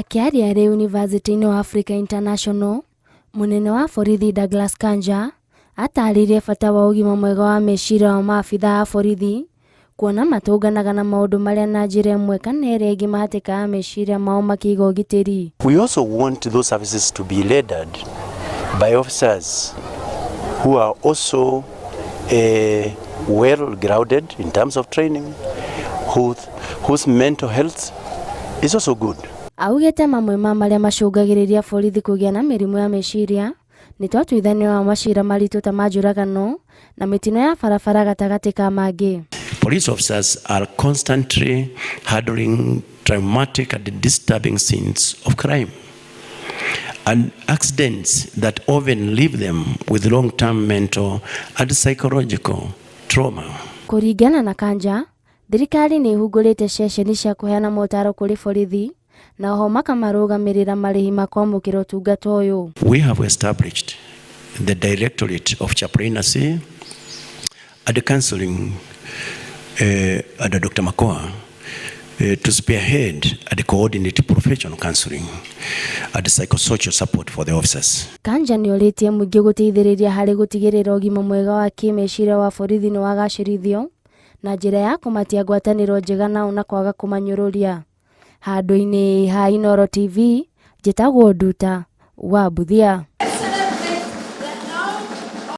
Akĩaria arĩ University-inĩ wa Africa International, mũnene wa borithi Douglas Kanja atarĩirie bata wa ũgima mwega wa meciria wa maabitha a borithi kuona matũnganaga na maũndũ marĩa na njĩra ĩmwe kana ĩrĩa ĩngĩ mahatĩkaga meciria mao makĩiga ũgitĩri. We also want those services to be led by officers who are also well grounded in terms of training, whose mental health is also good. Augĩte mamwe ma marĩa macũngagĩrĩria borithi kũgĩa na mĩrimũ ya meciria nĩ ta ũtuithania wa macira maritũ ta ma njũragano na mĩtino ya barabara gatagatĩ ka mangĩ. Police officers are constantly handling traumatic and disturbing scenes of crime and accidents that often leave them with long-term mental and psychological trauma. Kũringana na Kanja, thirikari nĩ ĩhingũrĩte ceceni cia kũheana motaro kũrĩ borithi na oho makamarũgamĩrĩra marĩhi ma kwamũkĩra ũtungata ũyũ. We have established the Directorate of Chaplaincy and Counseling under Dr. Makoha to spearhead and coordinate professional counseling and psychosocial support for the officers. Kanja nĩ orĩtie mũingĩ gũteithĩrĩria harĩ gũtigĩrĩra ũgima mwega wa kĩmeciria wa borithi nĩ wagacĩrithio na njĩra ya kũmatia ngwatanĩro njega nao na kwaga kũmanyũrũria. Handũ-inĩ ha Inooro TV, njĩtagwo Nduta wa Mbuthia.